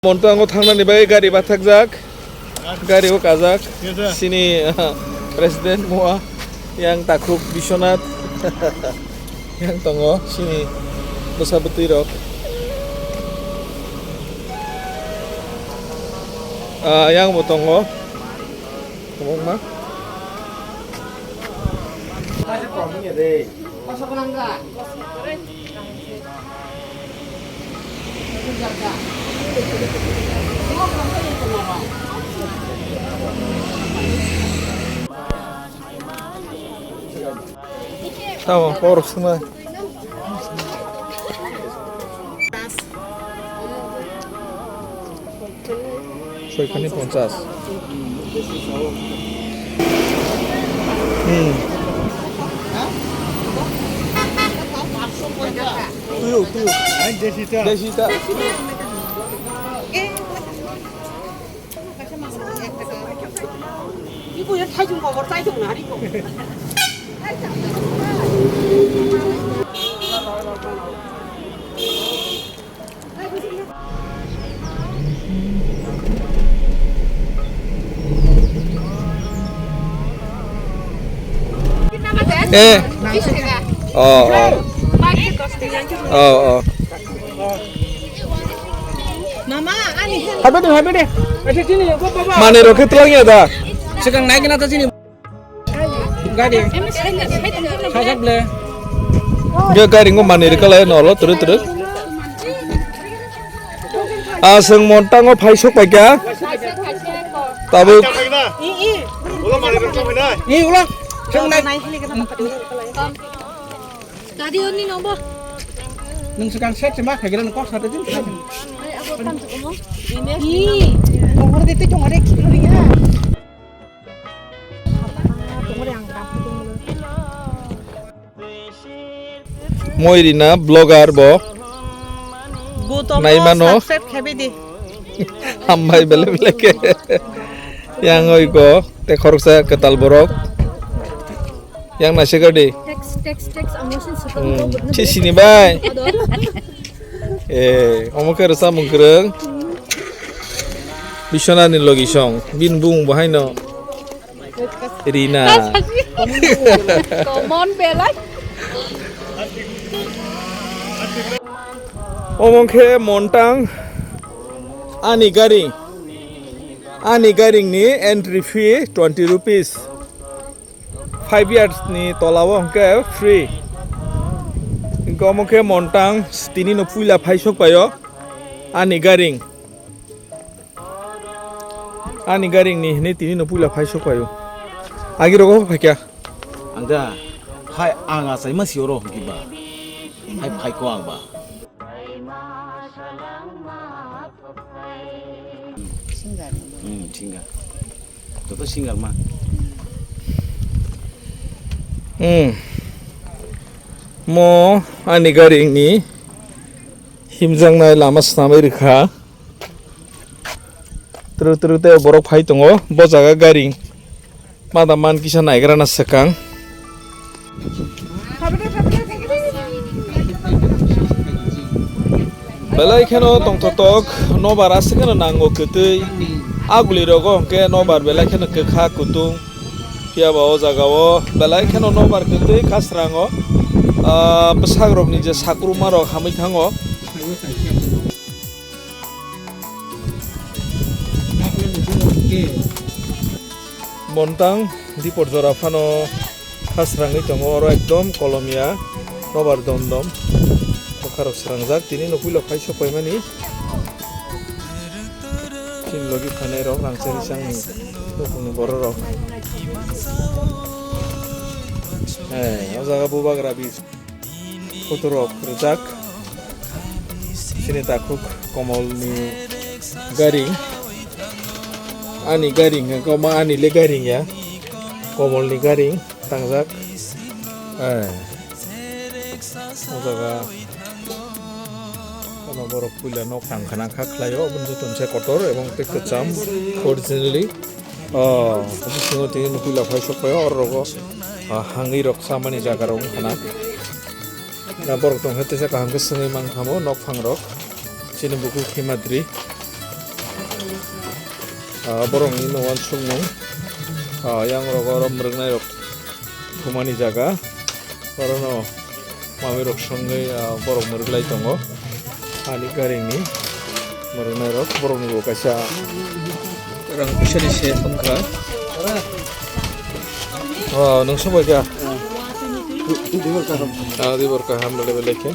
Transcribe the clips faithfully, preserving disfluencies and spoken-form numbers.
Montango thangnani bagwi gari bathakjak, gari o kajak. Yes, sir. Chini president mua yang takhuk Biswanath yang tongo, chini bwsa bwtwi rok. Ah, yang bo tongo. Kwbangma. Tamo, borok swngnai. Soikhani ponchas. Hmm. Tuyo, tuyo. Deshita. Deshita. Eh. Oh, oh. Oh, oh. Mama, ani. Happy day, happy day. Acha chini ko baba. Mane rokhe tlang ya da. Sekarang naik na ta chini. Gari. Sajak le. Ge gari ngo mane rikala no lo turu turu. Aswng Montango phai sok paikha. Tabuk. Ni ulo. Tadi oni nomor. Nung sekarang set semak lagi dan kok satu jam. Ai, aku tam tu umum. Ini. Nomor itu cuma ada kilo ya. Moi rina vlogger bo. Naimano. Subscribe khabi di. Hambai bele bele ke. Yang oi ko te khoroksa kwtal borok. Yang naisik di. Text, text, text, ang motion suka. Hmm. Chisini bai. Eh, omo khe rwchapmung kwrwng. Biswanathni logi song. Bini bumung bo haino Rina. Common belai. Omo khe Montang ani gari. Ani garingni entry fee twenty rupees. Five years ni tola o hwnkhe free. Hwnkhe omo khe Montang tini no puila phai sok paio ani garing. Ani garing ni hwnwi tini no puila phai sok paio. Agi rogo phaikha. Ang da hai ang achai ma si oro hwnkhe ba. Hai phai ko ang ba. Singer. Hmm, singer. Joto singer ma. Hmm. Mo ani garingni himjaknai lama swnamwi rwkha. Twrwk twrwk tei borok phai tongo. Bo jaga garing. Mada man kisa naigrana swkang. Belai kheno tongthotok nobar aswk kheno nango kwtwi. Aguli rogo hwnkhe nobar belai kheno kwkha kutung. Phiya ba o jaga o belai kheno nobar kwtwi khasrango, ah, bwsak rokni je sakruma rok hamwi thango. Montang Dipor jora phano khasrangwi tongo, oro ekdom kolomya nobar dom dom. Bokharok srangjak, tini no puila phai sok paimani. Chini logi phainai rok rangchak richang ni nukung ni borok rok. Eh, o jaga bubagra bi. Photo rok rijak. Chini takhuk Komol ni garing. Ani garing, hwnkhe ma ani le garing ya. Komol ni garing tangjak. Eh. O jaga. Kono borok puila nok tang khana kha khlaio, oboni joto se kotor ebong tei kwcham originally. Oh, bisingo tini nukui la phai sok paio, oro rogo, ah, hangwi rok chamani jaga rok wngkha na. Na borok tong khe teisa kaham khe swngwi mankha mo, nok phang rok. Chini bukhuk Himadri. Ah, borokni no uansukmung. Ah, yang rogo oro mwrwknai rok thumani jaga. Orono mamirok swngwi, ah, borok mwrwklai tongo. Ani garini mwrwknairok, borokni bo kaisa rang puisani se wngkha. Oh, nwng sobai kha? Ah, di borok kaham, belai belai khe.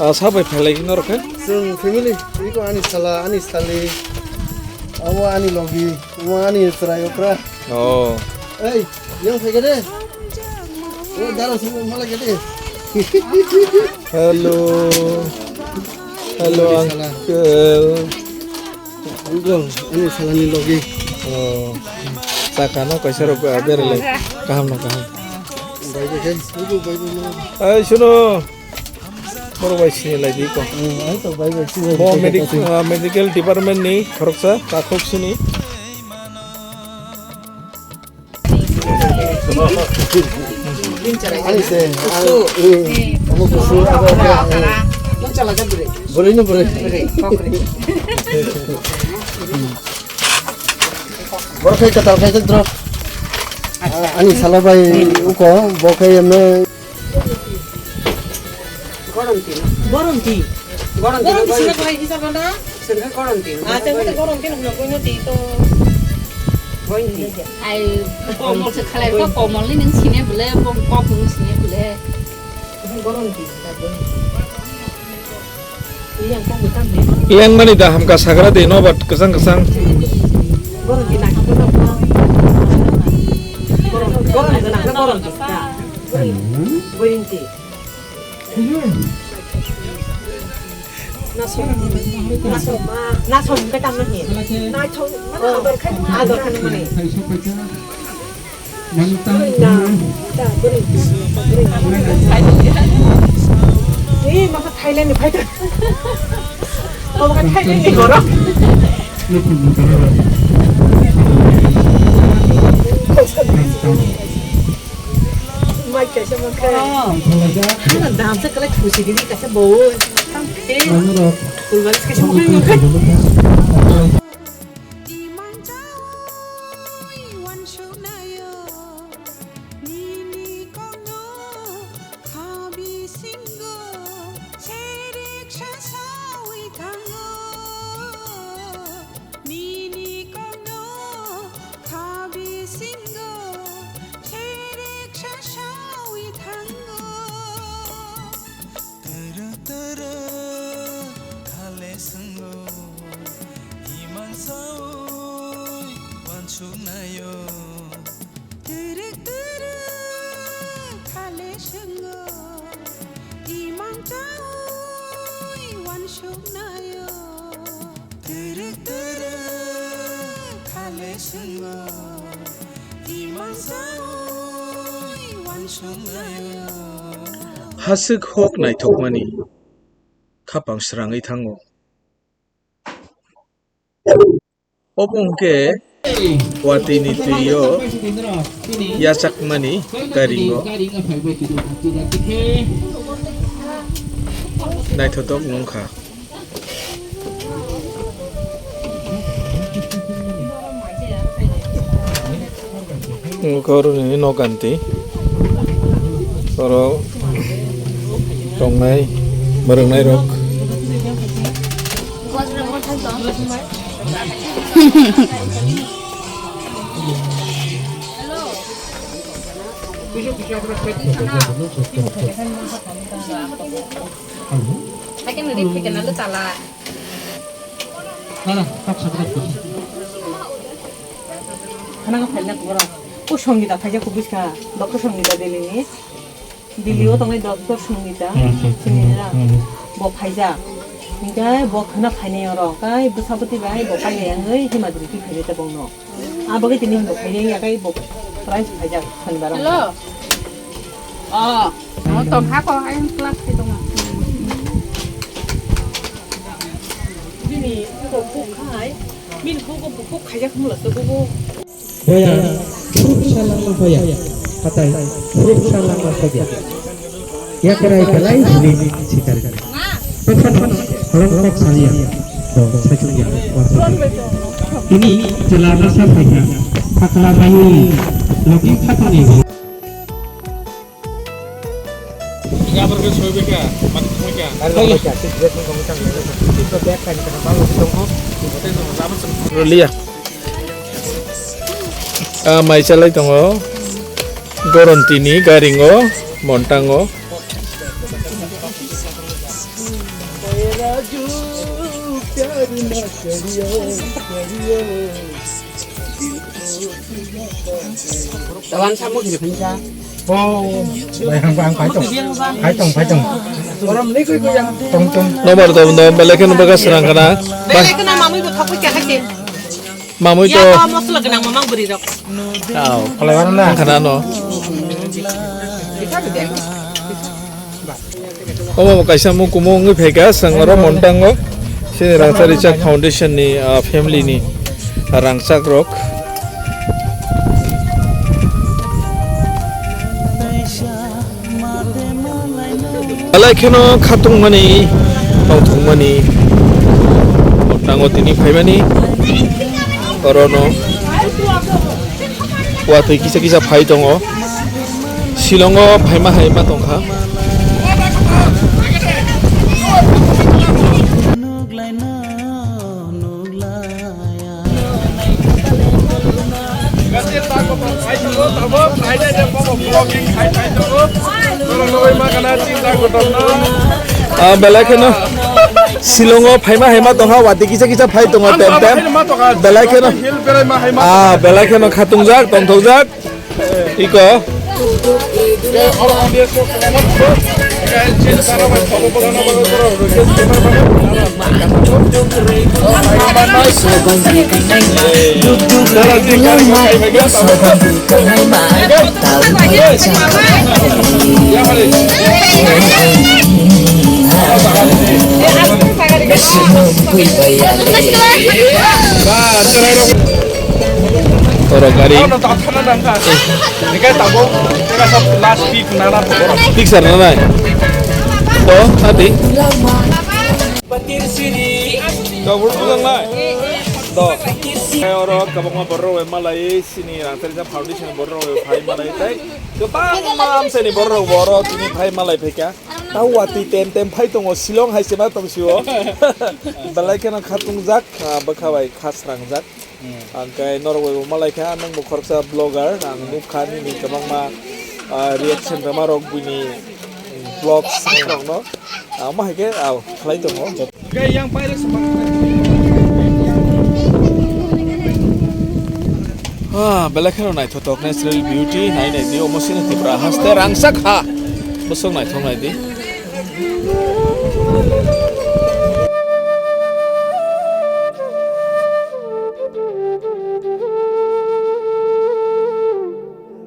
Ah, sabai phailai norok khe? Chwng family, iko ani sala, ani sali, abo ani logi, abo ani chwrai okra. Oh. Ei, yang phai khe de? O, dara sung mala khe de? Hello. Hello, uncle. Uncle, ani salani logi. Oh. Sakano kaisa rok, ah, berle. Kaham no, kaham. Bai bai khe, bai bai bai. Ei, suno. Borok bai sini lai di ko. Hmm, ai to bai bai sini lai di ko. Bo medic-, ah, medical department ni khoroksa takhuk sini. Ani se, ang, hmm, amo kusu, abo, abo, hmm. Bwrwi no bwrwi. Bwrwi, kokri. Borok khai kwtal khai drop. Ani salo bai uko, bo khai emne. Goronti. Goronti. Goronti. Goronti sila kolai hisab na? Sila goronti. Ah, tengko te goronti nukno goino ti to. Goronti. Ai, komol se khalai ko, komol ni nung sine bole, bong kok nung sine bole. Goronti. Lengmani da hamka sagra de no bat kwchang kwchang. Nasom, nasom ke tam nahi. Ador khe, ador khe mani. Ni masa Thailand ni phai ta. Masa Thailand ni borok. Mai kaisa mangkha. Ano dam sa kala khusi gini kaisa bo. Tam khe. Kulbal kaisa mangkha. Imang chawi wansuknayo, nini kokno kha bisingo, serik sasawi thango. Nini kokno kha bisingo, serik sasawi thango. Tara tara khale swngo, imang sawi wansuknayo. Tara tara khale swngo, imang sawi wansuknayo. Tara tara khale swngo, imang sawi wansuknayo. Haswk hok naithokmani khapang srangwi thango. Obo hwnkhe watwi ni twi o yachakmani karingo. Naithotok nungkha. Oro nini nok ganti. Oro tongnai, mwrwknai rok. Haikhe no ri phaikhe no le chala. Nana, tak sakhe tak. Khana kha phaina kubura. O Songita phaijak kubuska, Doctor Songita Delhi ni. Delhi o tongnai Doctor Songita, hmm, hmm, sinijak. Hmm, hmm. Bo phaijak. Hinkhe bo khana phainai oro, kai bwsa bwtwi bai bo pailai wngwi Himadri twi phainai tabok no. Abo khe tini hinwi phainai wngya kai bo prize phaijak Sonibar o. Hello. Oh, oh, tong ha ko, ayang class khe tongo. Bini buko buk khai, bini buko buk khaijak mula se buko. Boya, khurupsa langma hoya, hatai, khurupsa langma sogya. Yakrai belai hini sitar. Tephano, horong kok saliya. Ini chwla masa phaikha, Phakla Bayuni, Loki Khatungni. Liya. Ah, mai chalai tongo. Goron tini garingo, montango. Tawan samung gini pun sa. Oh, bayang bang pai tong. Pai tong, pai tong. Tong tong. Nobar tong tong, belai kheno bagas rang kana. Belai kheno mamui bo thok kya khache. Mamui to. Ya, mosla gwnang mamang bwrwi rok. Aw. Khalai wana na. Khana no. Omo bo kaisa mukumu wngwi phaikha, chwng oro montango. Chini Rangchak Richard Foundation ni, ah, family ni rangchak rok. Belai kheno khatungmani, tongthokmani, montango tini phaimani, orono watwi kisa kisa phai tongo. Shillongo phaima hai ma tongkha. Ah, belai kheno Shillongo phaima hai ma tongkha, watwi kisa kisa phai tongo, tem tem. Belai kheno, ah, belai kheno khatungjak, tongthokjak. Iko. Oro gari. Picture na nai. To, ati. To, buru bujang nai. To. Oro kabangma borok rok malai, sini Rangchak Foundation borok rok phai malai tai. Kwbangma amchaini borok rok bo oro tini phai malai phaikha. Tei watwi tem tem phai tongo, Shillong hai se ma tong sio. Belai kheno khatungjak, ah, bwkha bai kha srangjak. Hmm. Hwnkhe norok bai bo malai kha, nwng bo khoroksa vlogger, ang nukha nini kwbangma, ah, reaction rwma rok buini vlogs rok no. Amo hai khe, ah, khlai tongo. Ah, belai kheno naithothok natural beauty, nai nai di omo sini Tripura haste rangchak ha. Bwswk naithok nai di.